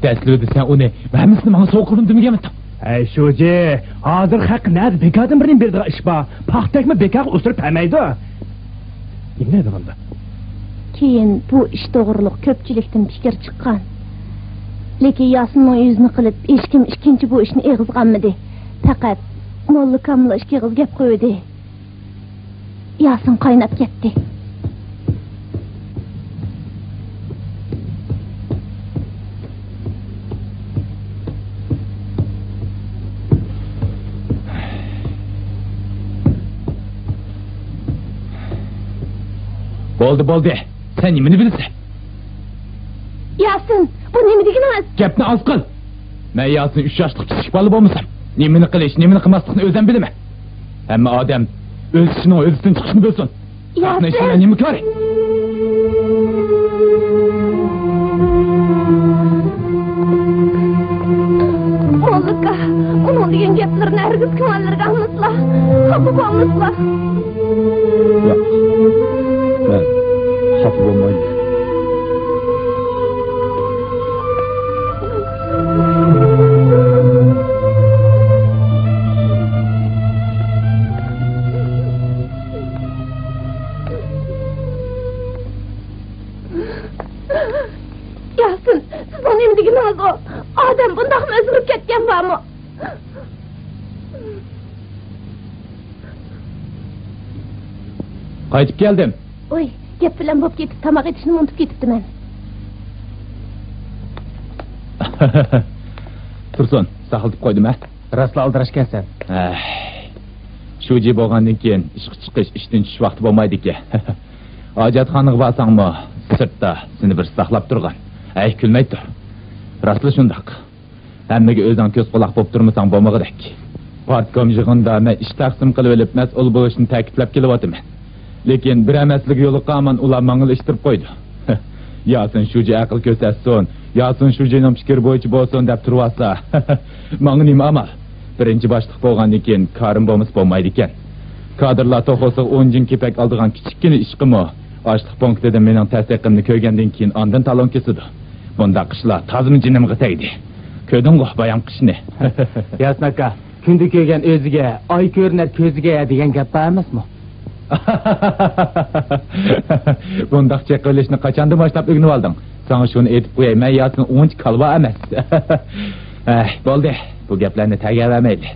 دەسلىپىدە سەن ئۇنى ھەممىسىنى ماڭا سوۋغا قىلدىم دېمىگەنمىدىڭ؟ ھەي، شۇجى، ھازىر خەق نەدە بىكاردىن بىرنى بېرىدىغان ئىش بار. پاختەكمۇ بىكارغا ئۆستۈرۈپ بەرمەيدۇ. نېمە دەيدىغاندا؟ كېيىن بۇ ئىش توغرۇلۇق كۆپچىلىكتىن پىكىر چىققان. لېكىن ياسىننىڭ ئۆزىنى قىلىپ، ھېچكىم ئىككىنچى بۇ ئىشنى ئېغىزغا ئالمىدى. پەقەت موللىكاملا ئىككى ئېغىز گەپ قىلىۋىدى. ياسىن قايناپ كەتتى. بولدى، بولدى. سەن نېمىنى بىلىسەن؟ ياسىن، بۇ نېمە دېگىنىڭىز؟ گەپنى ئاز قىل. مەن ياسىن ئۈچ ياشلىق كىچىك بالا بولمىسام، نېمىنى قىلىش، نېمىنى قىلماسلىقنى ئۆزۈم بىلىمەن. ھەممە ئادەم ئۆز ئىشىنىڭ ھۆددىسىدىن چىقىشنى بىلسۇن. ياسىن! نېمە كارى؟ موللىكا، ئۇنىڭ دېگەن گەپلىرىنى ھەرگىز كۆڭۈللىرىگە ئالمىسىلا، خاپا بولمىسىلا. ياق، مەن خاپا بولمايمەن. ياسىن، سىزنىڭ نېمە دېگىنىڭىز ئۇ؟ ئادەم بۇنداقمۇ ئۆزگىرىپ كەتكەن بارمۇ؟ قايتىپ كەلدىم. ئۇي، گەپ بىلەن بولۇپ كېتىپ، تاماق ئېتىشنى ئۇنتۇپ كېتىپتىمەن. تۇرسۇن، ساقلىتىپ قويدۇم ھە؟ راستلا ئالدىراشكەنسەن. ئەھ، شۇجى بولغاندىن كېيىن ئىشقا چىقىش، ئىشتىن چۈشۈش ۋاقتى بولمايدىكەن. ھاجەتخانىغا بارساڭمۇ، سىرتتا سېنى بىرسى ساقلاپ تۇرغان. ھەي، كۈلمەي تۇر. راستلا شۇنداق. ھەممىگە ئۆزۈڭ كۆز-قۇلاق بوپ تۇرمىساڭ بولمىغۇدەك. پارتكوم يىغىنىدا مەن ئىش تەقسىم قىلىۋېلىپ، مەسئۇل بولۇشنى تەكىتلەپ كېلىۋاتىمەن. لېكىن بىرەر مەسىلىگە يولۇققان ھامان ئۇلار ماڭىلا ئىتتىرىپ قويىدۇ. ياسىن شۇجى ئەقىل كۆرسەتسۇن، ياسىن شۇجىنىڭ پىكرى بويىچە بولسۇن دەپ تۇرۇۋاتسا، ماڭا نېمە ئامال؟ بىرىنچى باشلىق بولغاندىن كېيىن كارىم بولمىسا بولمايدىكەن. كادىرلار توخۇسىغا ئون جىڭ كېپەك ئالىدىغان كىچىككىنە ئىشقىمۇ ئاشلىق پونكىتىدىن مېنىڭ تەستىقىمنى كۆرگەندىن كېيىن ئاندىن تالون كېسىدۇ. بۇنداق ئىشلار تازىمۇ جېنىمغا تەگدى. كۆردۈڭغۇ بايامقى ئىشنى. ياسىن ئاكا، كۈندە كۆرگەن ئۆزىگە ئاي كۆرۈنەر كۆزىگە دېگەن گەپ بار ئەمەسمۇ؟ بۇنداق چېقىۋېلىشنى قاچاندىن باشلاپ ئۆگىنىۋالدىڭ؟ ساڭا شۇنى ئېيتىپ قوياي، مەن ياسىن ئۇنچە كالۋا ئەمەس. ئەھ، بولدى، بۇ گەپلەرنى تەرگەۋەرمەيلى.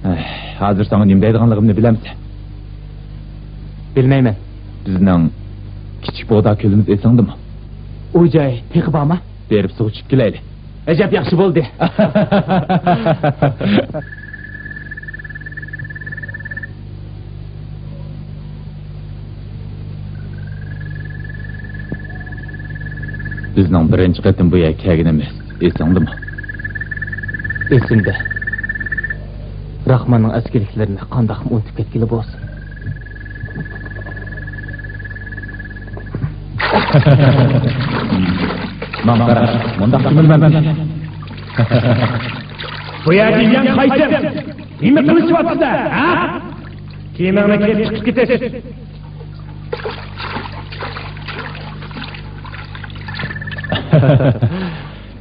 ئەھ، ھازىر ساڭا نېمە دەيدىغانلىقىمنى بىلەمسەن؟ بىلمەيمەن. بىزنىڭ كىچىك بۇغدا كۆلىمىز ئېسىڭدىمۇ؟ ئۇ جاي تېخى بارمۇ؟ بېرىپ سۇغا چۈشۈپ كېلەيلى. ئەجەب ياخشى بولدى. بىزنىڭ بىرىنچى قېتىم بۇ يەرگە كەلگىنىمىز ئېسىڭدىمۇ؟ ئېسىمدە. راخماننىڭ ئەسكىلىكلىرىنى قانداقمۇ ئۇنتۇپ كەتكىلى بولسۇن. ماڭا قارا، مۇنداق كۆمۈلمەمدىكەن. بۇ يەردە يەنە قايسى؟ نېمە قىلىشىۋاتىسىلەر، ھە؟ كىيىمىڭنى كىيىپ چىقىپ كېتىش.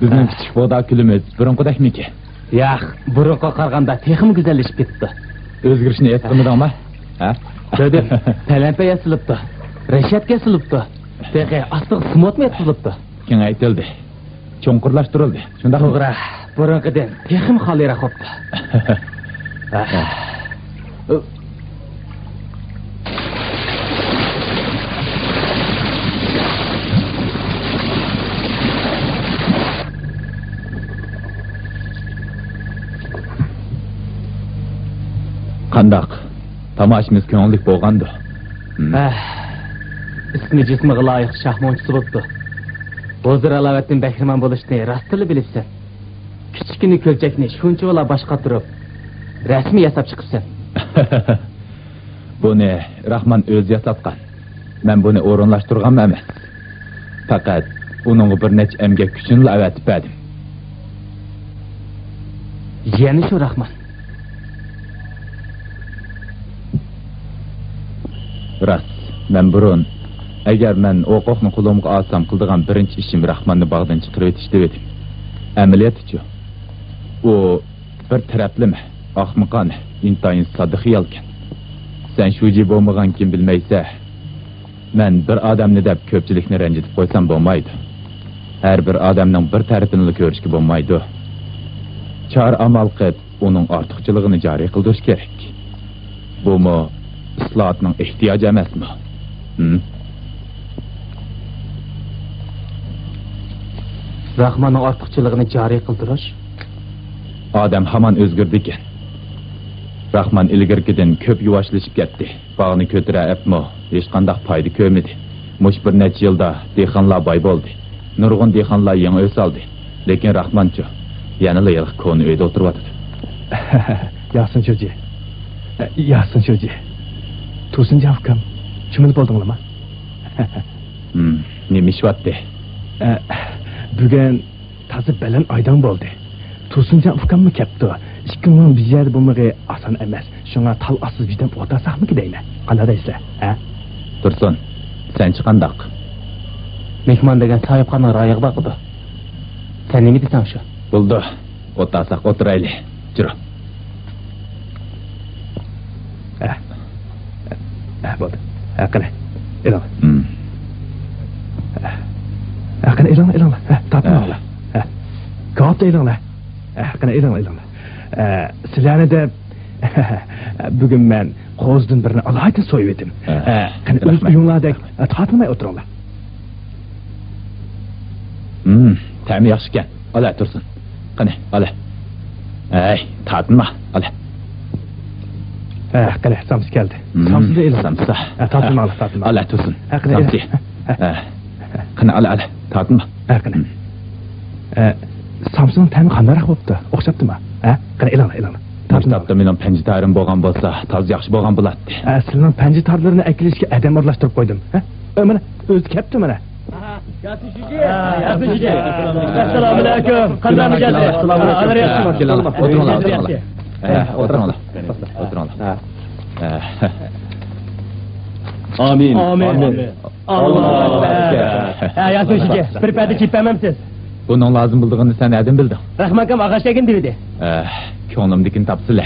بىزنىڭ كىچىك بۇغدا كۆلىمىز بۇرۇنقىدەكمىكىن؟ ياق، بۇرۇنقىغا قارىغاندا تېخىمۇ گۈزەللىشىپ كېتىپتۇ. ئۆزگىرىشنى ھېس قىلمىدىڭما؟ ھە؟ كۆردۈم. پەلەمپەي ياسىلىپتۇ. رەشەتكە ياسىلىپتۇ. تېخى ئاستىغا سېمونتمۇ ياتقۇزۇلۇپتۇ. كېڭەيتىلدى. چوڭقۇرلاشتۇرۇلدى. شۇنداقمۇ؟ توغرا، بۇرۇنقىدىن تېخىمۇ خالىيراق بوپتۇ. قانداق؟ تاماشىمىز كۆڭۈللۈك بولغاندۇ؟ ھە، ئىسمى جىسمىغا لايىق شاھ مونچىسى بوپتۇ. ھۇزۇر-ھالاۋەتتىن بەھرىمەن بولۇشنى راستتىنلا بىلىپسەن. كىچىككىنە كۆلچەكنى شۇنچىۋالا باش قاتۇرۇپ، رەسىم ياساپ چىقىپسەن. بۇنى راخمان ئۆزى ياساتقان. مەن بۇنى ئورۇنلاشتۇرغانمۇ ئەمەس. پەقەت ئۇنىڭغا بىر نەچچە ئەمگەك كۈچىنىلا ئەۋەتىپ بەردىم. يەنە شۇ راخمان. راست، مەن بۇرۇن ئەگەر مەن ھوقۇقنى قولۇمغا ئالسام، قىلىدىغان بىرىنچى ئىشىم راخماننى باغدىن چىقىرىۋېتىش دېۋىدىم. ئەمەلىيەتتىچۇ؟ ئۇ بىر تەرەپلىمە، ئاخمىقانە، ئىنتايىن ساددا خىيالكەن. سەن شۇجى بولمىغانكىن بىلمەيسە. مەن بىر ئادەمنى دەپ كۆپچىلىكنى رەنجىتىپ قويسام بولمايدۇ. ھەر بىر ئادەمنىڭ بىر تەرىپىنىلا كۆرۈشكە بولمايدۇ. چارە ئامال قىلىپ، ئۇنىڭ ئارتۇقچىلىقىنى جارى قىلدۇرۇش كېرەك. بۇمۇ ئىسلاھاتنىڭ ئېھتىياجى ئەمەسمۇ؟ ھىم؟ راخماننىڭ ئارتۇقچىلىقىنى جارى قىلدۇرۇش؟ ئادەم ھامان ئۆزگىرىدىكەن. راخمان ئىلگىرىكىدىن كۆپ يۇۋاشلىشىپ كەتتى. باغنى كۆتۈرە ئەپمۇ ھېچقانداق پايدا كۆرمىدى. مۇشۇ بىر نەچچە يىلدا دېھقانلار باي بولدى. نۇرغۇن دېھقانلار يېڭى ئۆي سالدى. لېكىن راخمانچۇ، يەنىلا ھېلىقى كونا ئۆيدە ئولتۇرۇۋاتىدۇ. ياسىن شۇجى. ياسىن شۇجى. تۇرسۇنجان ئۇكام، چۈمۈلە بولدۇڭلارمۇ؟ ھىم، نېمە ئىش بارتى؟ بۈگۈن تازا بەلەن ئايدىڭ بولدى. تۇرسۇنجان ئۇكاممۇ كەپتۇ. ئىككىڭلارنىڭ بىر يەردە بولمىقى ئاسان ئەمەس. شۇڭا تال ئاستىدا بىردەم ئولتۇرساقمىكىن دەيمەن. قانداق دەيسىلەر، ھە؟ تۇرسۇن، سەنچە قانداق؟ مېھمان دېگەن ساھىبخانىنىڭ رايىغا باقىدۇ. سەن نېمە دېسەڭ شۇ. بولدى. ئولتۇرساق ئولتۇرايلى. جۈرە. ھە. ھە، بولدى. ھە، قېنى، ئېلىڭ. ھە. ھە، قېنى، ئېلىڭلار، ئېلىڭلار. ھە، تارتىنىڭلار. ھە. كاۋاپتا ئېلىڭلار. ھە، قېنى، ئېلىڭلار، ئېلىڭلار. ھە، سىلەرنى دەپ، بۈگۈن مەن قوزىدىن بىرنى ئالايىتىن سويۇۋېتىم. ھە، قېنى، ئۆز ئۆيۈڭلاردەك، ھە، تارتىنماي ئولتۇرۇڭلار. ھىم، تەمى ياخشىكەن. ئالە، تۇرسۇن. قېنى، ئالە. ھەي، تارتىنما، ئالە. ھە، قېنى، سامسا كەلدى. ھىم، سامسىنى ئېلىڭ. سامسا. ھە، تارتىنماڭلار، تارتىنماڭلار. ئالە، تۇرسۇن. ھە، قېنى، سامسا. ئېلىڭ. ھە. ھە. قېنى، ئالە، ئالە، تارتىنما. ھە، قېنى. ھىم. ھە، سامسىنىڭ تەمى قانداقراق بوپتۇ؟ ئوخشاپتۇما؟ ھە؟ قېنى، ئېلىڭلار، ئېلىڭلار. مۇشۇ تاپتا مېنىڭ پەنجە تارىم بولغان بولسا، تازا ياخشى بولغان بولاتتى. ھە، سىلىنىڭ پەنجە تارلىرىنى ئەكېلىشكە ئادەم ئورۇنلاشتۇرۇپ قويدۇم. ھە؟ ئە، مانا، ئۆزى كەپتۇ، مانا. ياسىن شۇجى. ئەسسالامۇ ئەلەيكۇم. قانداقمۇ كەلدى؟ ئالار ياخشىمۇ؟ كېلىڭلار، ئولتۇرۇڭلار، ئولتۇرۇڭلار. ھە، ئولتۇرۇڭلار. ئولتۇرۇڭلار. ئامىن. ئامىن. ئاللاھۇ ئەكبەر. ھە، ياسىن شۇجى، بىر پەدە چېيىپ بەرمەمسىز؟ بۇنىڭ لازىم بولىدىغىنىنى سەن نەدىن بىلدىڭ؟ رەھمانكام ئاغاچ دەيگىن دېۋىدى. ئە، كۆڭلۈمدىكىنى تاپسىلە.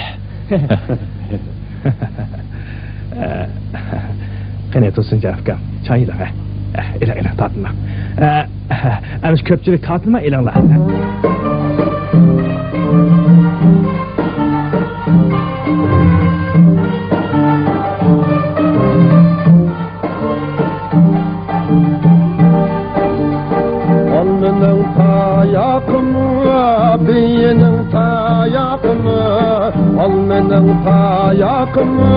قېنى، تۇرسۇنجان ئۇكام، چاي ئېلىڭ، ھە. ئە، ئېلىڭ، ئېلىڭ، تارتىنماڭ. ئە، ئە، ئەمىسە كۆپچىلىك تارتىنماي ئېلىڭلار. ئالمىنىڭ تاياقىمۇ، بىيىنىڭ تاياقىمۇ، ئالمىنىڭ تاياقىمۇ،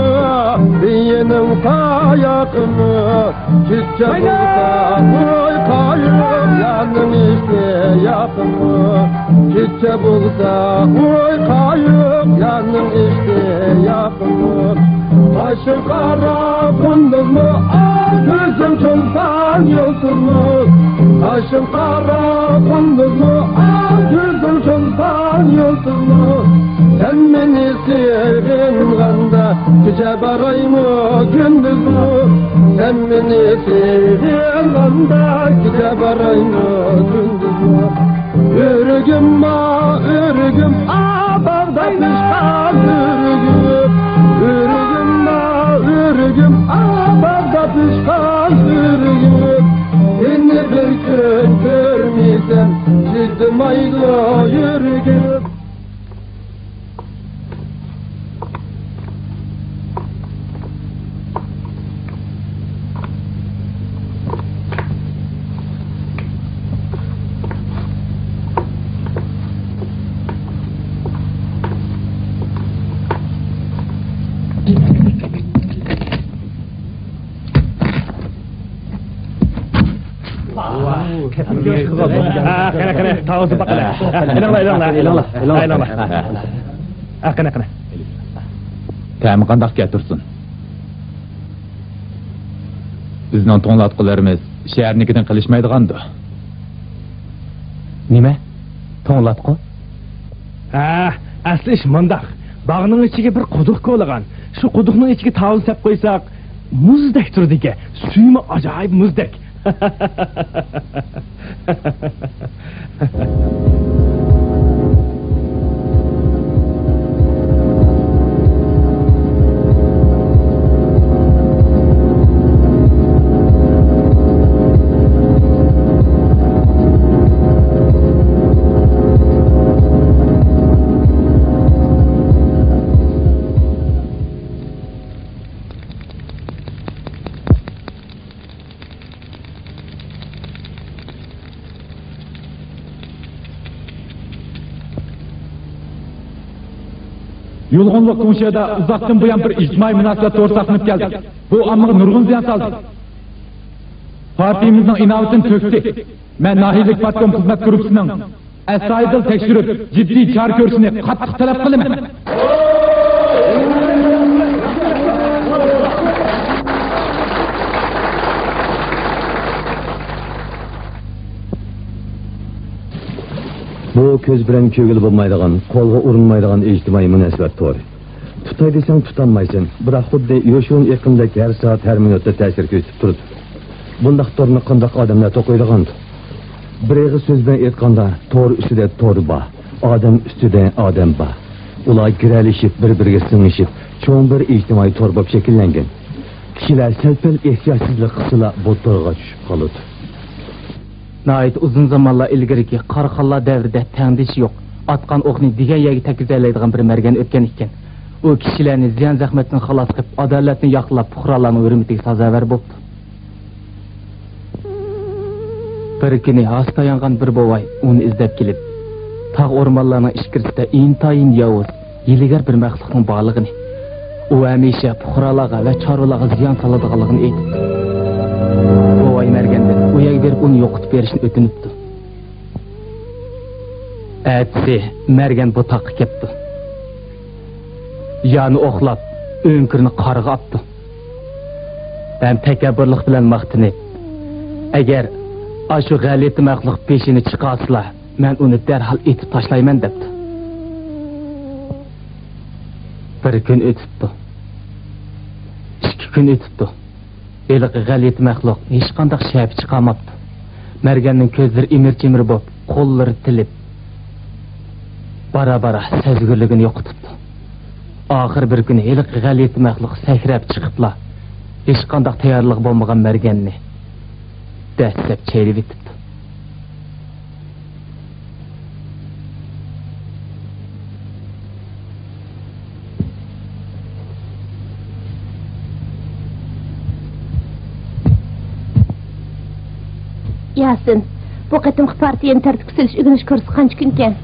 بىيىنىڭ تاياقىمۇ، كېچە بولسا قوي قايۇق، يارنىڭ ئىشتىياقىمۇ، كېچە بولسا قوي قايۇق، يارنىڭ ئىشتىياقىمۇ. قاشىڭ قارا قۇندۇزمۇ، ئاھ، كۆزۈڭ چولپان يۇلتۇزمۇ. قاشىڭ قارا قۇندۇزمۇ، ئاھ، كۆزۈڭ چولپان يۇلتۇزمۇ. سەن مېنى سېغىنغاندا، كېچە بارايمۇ، كۈندۈزمۇ؟ سەن مېنى سېغىنغاندا، كېچە بارايمۇ، كۈندۈزمۇ؟ ئۆرۈگۈم، ئا، ئۆرۈگۈم، ئا، باغدا پىشقان ئۆرۈگۈم. ئۆرۈگۈم، ئا، ئۆرۈگۈم، ئا، باغدا پىشقان ئۆرۈگۈم. سېنى بىر كۈن كۆرمىسەم، چىدىمايدۇ يۈرىكىم. ھە، قېنى، قېنى، تاۋۇزنى باققىلى. ھە، ئېلىڭلار، ئېلىڭلار، ئېلىڭلار. ھە، قېنى، قېنى. تەمى قانداقكەن، تۇرسۇن؟ بىزنىڭ توڭلاتقۇلىرىمىز شەھەرنىڭكىدىن قېلىشمايدىغاندۇ؟ نېمە؟ توڭلاتقۇ؟ ھە، ئەسلى ئىش مۇنداق. باغنىڭ ئىچىگە بىر قۇدۇق كولىغان. شۇ قۇدۇقنىڭ ئىچىگە تاۋۇز سەپ قويساق، مۇزدەك تۇرىدىكەن، سۈيىمۇ ئاجايىپ مۇزدەك. يۇلغۇنلۇق گۇڭشېدا ئۇزاقتىن بۇيان بىر ئىجتىمائىي مۇناسىۋەت تورى ساقلىنىپ كەلدى. بۇ ئاممىغا نۇرغۇن زىيان سالدى. پارتىيىمىزنىڭ ئىناۋىتىنى تۆكتى. مەن ناھىيەلىك پارتكوم خىزمەت گۇرۇپپىسىنىڭ ئەستايىدىل تەكشۈرۈپ، جىددىي چارە كۆرۈشىنى قاتتىق تەلەپ قىلىمەن. بۇ كۆز بىلەن كۆرگىلى بولمايدىغان، قولغا ئۇرۇنمايدىغان ئىجتىمائىي مۇناسىۋەت تورى. تۇتاي دېسەڭ تۇتالمايسەن، بىراق خۇددى يوشۇرۇن ئېقىندەك ھەر سائەت، ھەر مىنۇتتا تەسىر كۆرسىتىپ تۇرىدۇ. بۇنداق تورنى قانداق ئادەملەر توقۇيدىغاندۇ؟ بىر ئېغىز سۆز بىلەن ئېيتقاندا، تور ئۈستىدە تور بار، ئادەم ئۈستىدە ئادەم بار. ئۇلار گىرەلىشىپ، بىر-بىرىگە سىڭىشىپ، چوڭ بىر ئىجتىمائىي تور بولۇپ شەكىللەنگەن. كىشىلەر سەل-پەل ئېھتىياتسىزلىق قىلسىلا، بۇ تورغا چۈشۈپ قالىدۇ. ناھايىتى ئۇزۇن زامانلار ئىلگىرىكى قاراخانلار دەۋرىدە تەڭدىشى يوق، ئاتقان ئوقنى دېگەن يەرگە تەگكۈزەلەيدىغان بىر مەرگەن ئۆتكەن ئىكەن. ئۇ كىشىلەرنى زىيان-زەخمەتتىن خالاس قىلىپ، ئادالەتنى ياقلاپ، پۇقرالارنىڭ ھۆرمىتىگە سازاۋەر بوپتۇ. بىر كۈنى ھاسا تايانغان بىر بوۋاي ئۇنى ئىزدەپ كېلىپ، تاغ-ئورمانلارنىڭ ئىچكىرىسىدە ئىنتايىن ياۋۇز، ھىيلىگەر بىر مەخلۇقنىڭ بارلىقىنى، ئۇ ھەمىشە پۇقرالارغا ۋە چارۋىلارغا زىيان سالىدىغانلىقىنى ئېيتىپتۇ. بوۋاي مەرگەندىن ئۇ يەرگە بېرىپ ئۇنى يوقىتىپ بېرىشنى ئۆتۈنۈپتۇ. ئەتىسى مەرگەن بۇ تاغقا كەپتۇ. يارنى ئوقلاپ، ئۆڭكۈرنى قارغا ئاپتۇ. ھەم تەكەببۇرلۇق بىلەن ماختىنىپ، ئەگەر ئاشۇ غەلىتە مەخلۇق بېشىنى چىقارسىلا، مەن ئۇنى دەرھال ئېتىپ تاشلايمەن، دەپتۇ. بىر كۈن ئۆتۈپتۇ. ئىككى كۈن ئۆتۈپتۇ. ھېلىقى غەلىتە مەخلۇق ھېچقانداق شەپە چىقارماپتۇ. مەرگەننىڭ كۆزلىرى ئىمىر-چىمىر بولۇپ، قوللىرى تىلىپ، بارا-بارا سەزگۈرلۈكىنى يوقىتىپتۇ. ئاخىرى بىر كۈنى ھېلىقى غەلىتە مەخلۇق سەكرەپ چىقىپلا، ھېچقانداق تەييارلىقى بولمىغان مەرگەننى دەسسەپ چەيرىۋېتىپتۇ. ياسىن، بۇ قېتىمقى پارتىيەنى تەرتىپكە سېلىش ئۆگىنىش كۇرسى قانچە كۈنكەن؟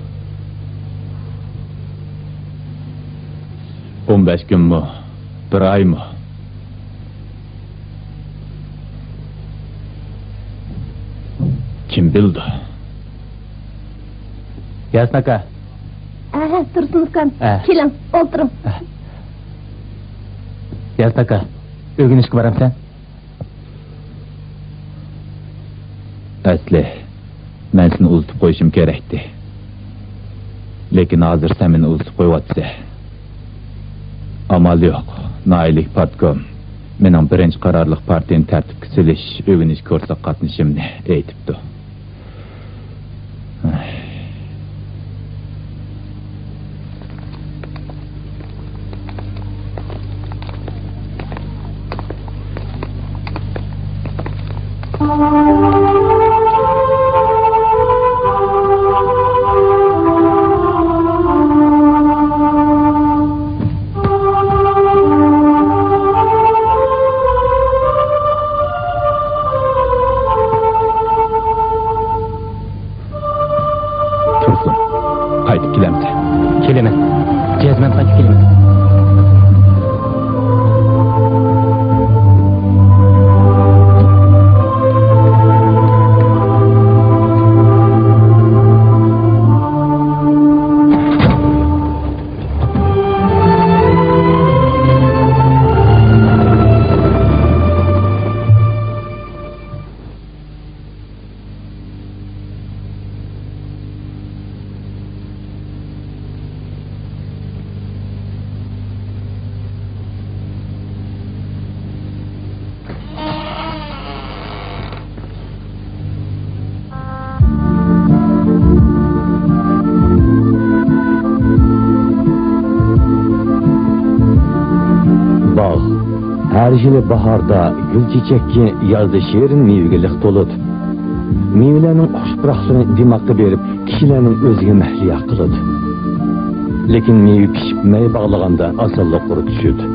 ئون بەش كۈنمۇ؟ بىر ئايمۇ؟ كىم بىلىدۇ؟ ياسىن ئاكا. ئەھە، تۇرسۇن ئۇكام. ئە. كېلىڭ، ئولتۇرۇڭ. ئە. ياسىن ئاكا، ئۆگىنىشكە بارامسەن؟ ئەسلى، مەن سېنى ئۇزىتىپ قويۇشۇم كېرەكتى. لېكىن ھازىر سەن مېنى ئۇزىتىپ قويۇۋاتىسەن. ئامال يوق، ناھىيەلىك پارتكوم مېنىڭ بىرىنچى قارارلىق پارتىيەنى تەرتىپكە سېلىش ئۆگىنىش كۇرسىغا قاتنىشىشىمنى ئېيتىپتۇ. تۇرسۇن، قايتىپ كېلەمسەن؟ كېلىمەن. جەزمەن قايتىپ كېلىمەن. ھەر يىلى باھاردا گۈل چېچەككە، يازدا شېرىن مېۋىگە لىق تولىدۇ. مېۋىلەرنىڭ خۇش پۇراقلىرى دىماققا بېرىپ، كىشىلەرنىڭ ئۆزىگە مەھلىيا قىلىدۇ. لېكىن مېۋە پىشىپ مەي باغلىغاندا ئاسانلا قۇرۇت چۈشىدۇ.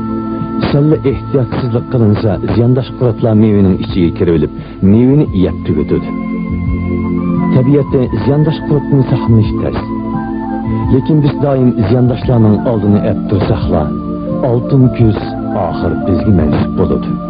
سەللا ئېھتىياتسىزلىق قىلىنسا، زىيانداش قۇرتلار مېۋىنىڭ ئىچىگە كىرىۋېلىپ، مېۋىنى يەپ تۈگىتىدۇ. تەبىئەتتە زىيانداش قۇرتتىن ساقلىنىش تەس. لېكىن بىز دائىم زىيانداشلارنىڭ ئالدىنى ئەپ تۇرساقلا، ئالتۇن كۈز ئاخىر بىزگە مەنسۇپ بولىدۇ.